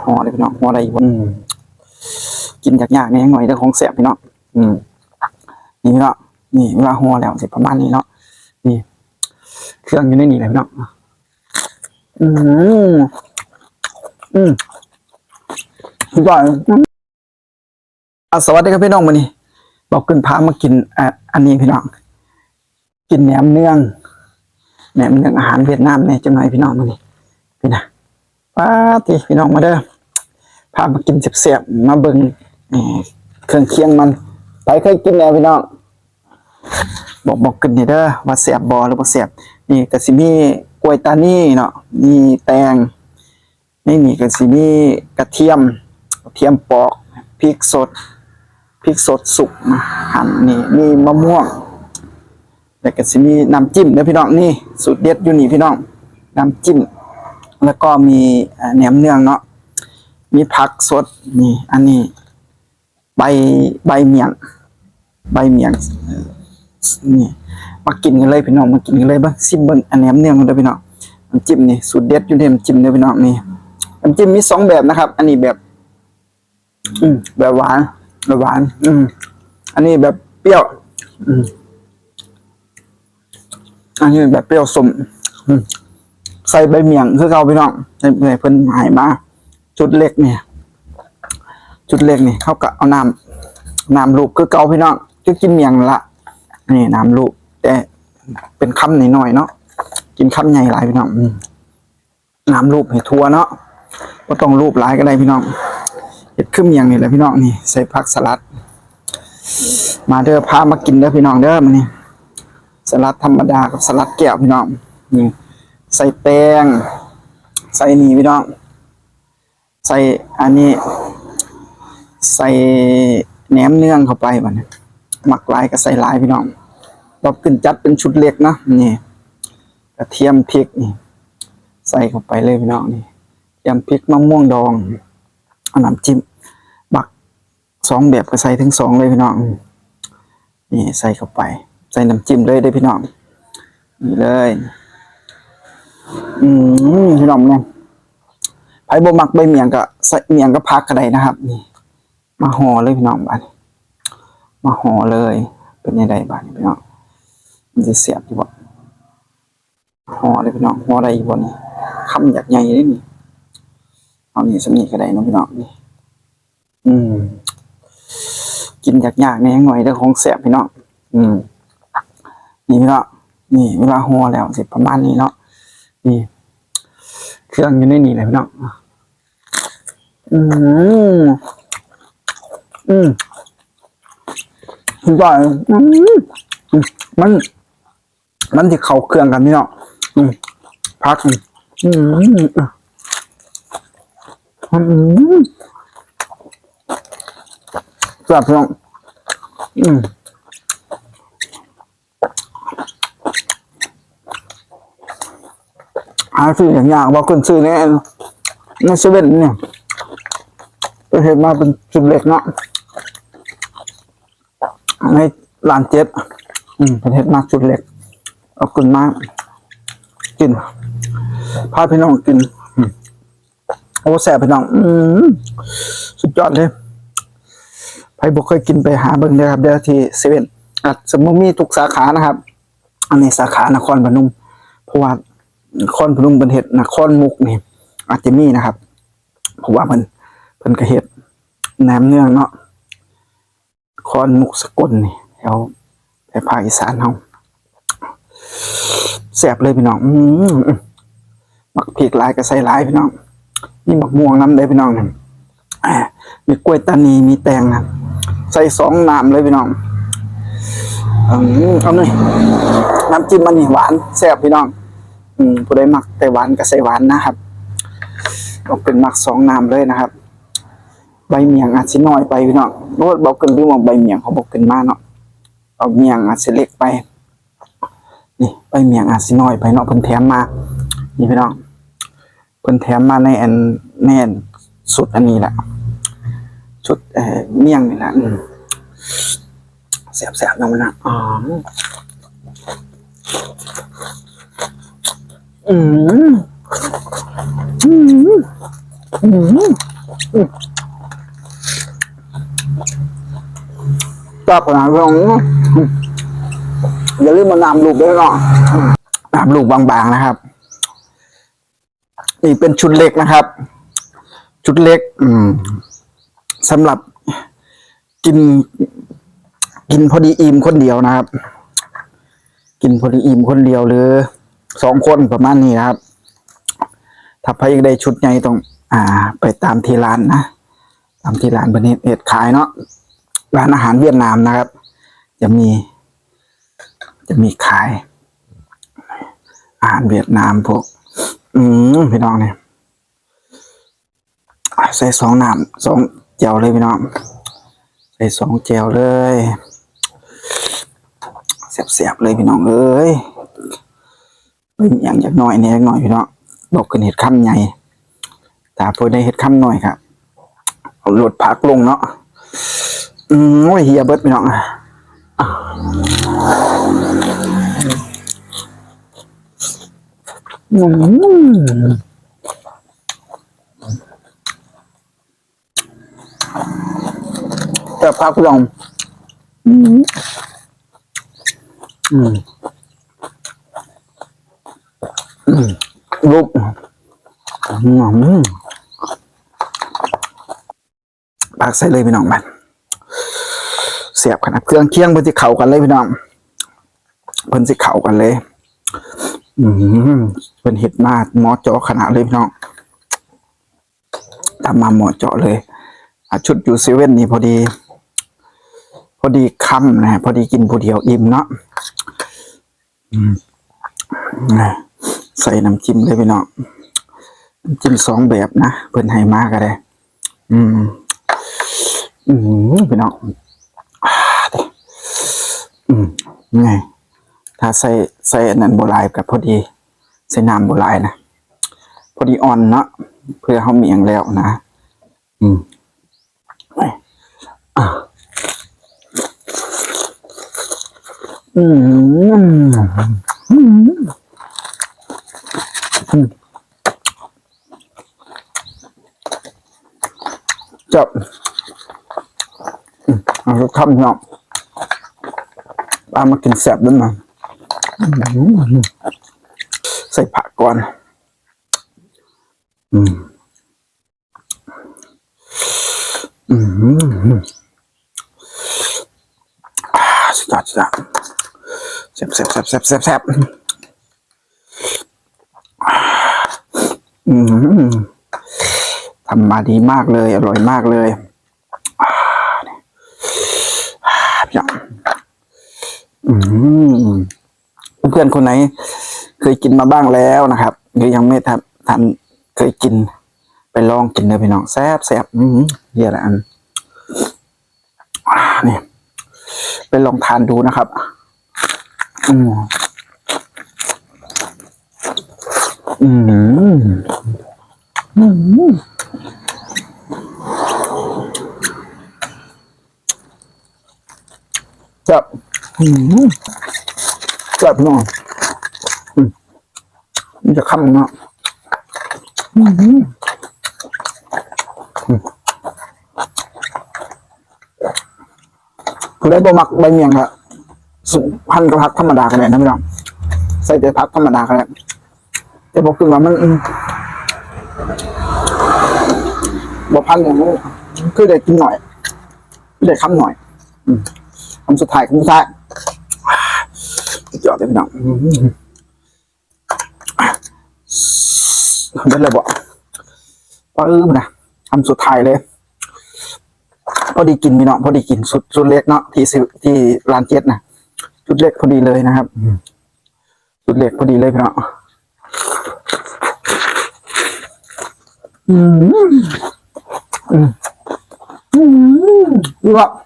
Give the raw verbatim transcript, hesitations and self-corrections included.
ห่อเลยพี่น้อง ห่อได้อยู่ อืม กินยากๆเนี่ยยังหน่อยเด้อ ของแซ่บพี่น้อง อืม นี่พี่น้อง นี่เวลาห่อแล้วสิประมาณนี้เนาะ นี่ เครื่องอยู่ในนี่เลยพี่น้อง อืม อืม อร่อย อืม อ่ะ สวัสดีครับพี่น้อง มื้อนี้บ่าวกึ้นพามากิน อ่ะ อันนี้พี่น้อง กินแหนมเนือง แหนมเนืองอาหารเวียดนามเนี่ยจังหน่อยพี่น้อง มื้อนี้ พี่นะ ป้าดติ พี่น้องมาเด้อ พามากินแซ่บๆ มาเบิ่ง เอ่อ เครื่องเคียงมัน ไผเคยกินแล้วพี่น้อง บอก บอกกันนี่เด้อ ว่าแซ่บบ่หรือบ่แซ่บ นี่ก็สิมีกล้วยตานีเนาะ มีแตง ในนี่ก็สิมีกระเทียม กระเทียมปอก พริกสด พริกสดสุกนะ หั่นนี่ มีมะม่วง แล้วก็สิมีน้ำจิ้มเด้อพี่น้อง นี่สูตรเด็ดอยู่นี่พี่น้อง น้ำจิ้ม แล้วก็มี เอ่อ แหนมเนืองเนาะ มีผักสด นี่ อันนี้ ใบ ใบเมี่ยง ใบเมี่ยง เอ่อ นี่ มากินกันเลยพี่น้อง มากินกันเลย เบิ่ง ซิมเบิ่ง อันแหนมเนืองกันเด้อพี่น้อง น้ำจิ้มนี่ สูตรเด็ดอยู่ในน้ำจิ้มเด้อพี่น้อง นี่ น้ำจิ้มมีสองแบบนะครับ อันนี้แบบ อืม แบบหวาน แบบหวาน อืม อันนี้แบบเปรี้ยว อืม อันนี้แบบเปรี้ยวส้ม อืม ใส่ใบเมี่ยงคือเก่าพี่น้อง ใส่ ใส่เพิ่นให้มา ชุดเล็กนี่ ชุดเล็กนี่ เขาก็เอาน้ำ น้ำลูบคือเก่าพี่น้อง คือกินเมี่ยงนั่นละ นี่น้ำลูบ แต่เป็นคำน้อยๆเนาะ กินคำใหญ่หลายพี่น้อง อืม น้ำลูบให้ทั่วเนาะ บ่ต้องลูบหลายก็ได้พี่น้อง เฮ็ดคือเมี่ยงนี่แหละพี่น้อง นี่ใส่ผักสลัด มาเด้อ พามากินเด้อพี่น้องเด้อ มื้อนี้ สลัดธรรมดากับสลัดแก้วพี่น้อง นี่ ใส่แตง ใส่นี่พี่น้อง ใส่อันนี้ ใส่แหนมเนืองเข้าไปบัดนี้ มักหลายก็ใส่หลายพี่น้อง บ่าวกึ้นจัดเป็นชุดเล็กเนาะ นี่ กระเทียม พริก นี่ ใส่เข้าไปเลยพี่น้อง นี่ กระเทียม พริก มะม่วงดอง เอาน้ำจิ้ม บักสองแบบก็ใส่ทั้งสองเลยพี่น้อง นี่ใส่เข้าไป ใส่น้ำจิ้มเลยเด้อพี่น้อง นี่เลย อืม พี่น้องเนี่ย ไผบ่มักใบเมี่ยงก็ใส่เมี่ยงกับผักก็ได้นะครับ นี่ มาห่อเลยพี่น้อง บัดนี้ มาห่อเลย เป็นจั่งใดบัดนี้พี่น้อง มันสิแซ่บอยู่บ่ ห่อเลยพี่น้อง ห่อได้อยู่บ่นี่ คำอยากใหญ่เลยนี่ เอานี่ ส่ำนี้ก็ได้เนาะพี่น้อง นี่ อืม กินยากๆเนี่ยยังหน่อยเด้อ ของแซ่บพี่น้อง อืม นี่พี่น้อง นี่เวลาห่อแล้วสิประมาณนี้เนาะ นี่ เครื่องอยู่ในนี่แหละพี่น้อง อืม อืม อร่อย อืม อืม มัน มันสิเข้าเครื่องกันพี่น้อง อืม ผัก อืม อืม อืม อืม แซ่บพี่น้อง อืม หาซื้อยากๆ บ่าวกึ้นซื้อใน ในเซเว่นเนี่ย เพิ่นเฮ็ดมาเป็นชุดเล็กเนาะ ในร้านเจ็ด อืม เพิ่นเฮ็ดมาชุดเล็ก เอาขึ้นมากิน พาพี่น้องกิน อืม โอ้ แซ่บพี่น้อง อืม สุดยอดเลย ไผบ่เคยกินไปหาเบิ่งเด้อครับเด้อ ที่เซเว่น อาจจะบ่มีทุกสาขานะครับ อันนี้สาขานครพนม เพราะว่านครพนมเพิ่นเฮ็ด นครมุกนี่อาจจะมีนะครับ เพราะว่าเพิ่น เพิ่นก็เฮ็ดแหนมเนืองเนาะ นครมุกสกลนี่ แถว แถวภาคอีสานเฮา แซ่บเลยพี่น้อง อืม บักพริกหลายก็ใส่หลายพี่น้อง มีบักม่วงนำเด้อพี่น้อง อ่า มีกล้วยตานี มีแตงนะ ใส่สองน้ำเลยพี่น้อง อืม เอาหน่อย น้ำจิ้มอันนี้หวานแซ่บพี่น้อง อืม ผู้ใดมักแต่หวานก็ใส่หวานนะครับ ก็เป็นมักสองน้ำเลยนะครับ ใบเมี่ยงอาจสิน้อยไปพี่น้อง โอ้ บ่าวกึ้นลืมเอาใบเมี่ยงของบ่าวกึ้นมาเนาะ เอาเมี่ยงอาจสิเล็กไป นี่ ใบเมี่ยงอาจสิน้อยไปเนาะ เพิ่นแถมมา นี่พี่น้อง เพิ่นแถมมาในอัน ในอันชุดอันนี้แหละ ชุด เอ่อ เมี่ยงนี่แหละ อืม แซ่บๆ เนาะมันนะ อ๋อ อืม อืม อืมอืม แซ่บขนาดนี้ อืม อย่าลืมมาน้ำลูกด้วยเนาะ น้ำลูกบางๆนะครับ นี่เป็นชุดเล็กนะครับ ชุดเล็ก อืม สำหรับกิน กินพอดีอิ่มคนเดียวนะครับ กินพอดีอิ่มคนเดียวหรือสองคนประมาณนี้นะครับ ถ้าใครอยากได้ชุดใหญ่ต้อง อ่า ไปตามที่ร้านนะ ตามที่ร้านเพิ่นเฮ็ดขายเนาะ ร้านอาหารเวียดนามนะครับ จะมี จะมีขาย อาหารเวียดนามพวก อืม พี่น้องเนี่ย ใส่สองน้ำสองแจ่วเลยพี่น้อง ใส่สองแจ่วเลย แซ่บๆเลยพี่น้องเอ้ย เป็นอย่างจักหน่อยเนี่ยจักหน่อยพี่น้อง บอกกันเห็ดคำใหญ่ ถ้าเพิ่นได้เห็ดคำหน่อยครับ เอาลดผักลงเนาะ อืม โอ้ย เหียเบิดพี่น้อง อืม แต่ผักลอง อืม อืม อืม ลูก อืม ผักใส่เลยพี่น้องมัน แซ่บขนาด เครื่องเคียงเพิ่นสิเข้ากันเลยพี่น้อง เพิ่นสิเข้ากันเลย อืม เพิ่นเฮ็ดมาเหมาะเจาะขนาดเลยพี่น้อง ทำมาเหมาะเจาะเลย อ่ะ ชุดอยู่เซเว่นนี่พอดี พอดีคำนะ พอดีกินผู้เดียวอิ่มเนาะ อืม ใส่น้ำจิ้มเลยพี่น้อง น้ำจิ้มสองแบบนะ เพิ่นให้มาก็ได้ อืม อืม พี่น้อง อืม ไง ถ้าใส่ ใส่อันนั้นบ่หลายก็พอดี ใส่น้ำบ่หลายนะ พอดีอ่อนเนาะ เพื่อเฮาเมียงแล้วนะ อืม อ่ะ อืม อืม อืม จับ อืม เอาสักคำเนาะ ปลามากินแซ่บด้วยนะ อืม ใส่ผักก่อน อืม อืม อ่า สุดยอด สุดยอด แซ่บ แซ่บ แซ่บ แซ่บ แซ่บ แซ่บ อืม ทำมาดีมากเลย อร่อยมากเลย อ่า เนี่ย อ่า พี่น้อง อืม เพื่อนๆคนไหนเคยกินมาบ้างแล้วนะครับ หรือยังไม่ทัน ทันเคยกิน ไปลองกินเลยพี่น้อง แซ่บแซ่บ อืม เดี๋ยวละอัน อ่า นี่ ไปลองทานดูนะครับ อืม อืม อืม แซ่บ อืม แซ่บพี่น้อง อืม มันจะคำเนาะ อืม อืม ผู้ใดบ่มักใบเมี่ยงก็หั่นกับผักธรรมดาก็ได้นะพี่น้อง ใส่แต่ผักธรรมดาก็ได้ แต่บ่คือว่ามัน อืม บ่พันอย่างนี้ คือได้กินหน่อย ได้คำหน่อย อืม คำสุดท้าย คำสุดท้าย สุดยอดเลยพี่น้อง อืม เบิดเลยบ่ ปึ้มนะ คำสุดท้ายเลย พอดีกินพี่น้อง พอดีกิน ชุด ชุดเล็กเนาะ ที่ซื้อ ที่ร้านเจ็ดนะ ชุดเล็กพอดีเลยนะครับ อืม ชุดเล็กพอดีเลยพี่น้อง อืม อืม อืม อืม อืม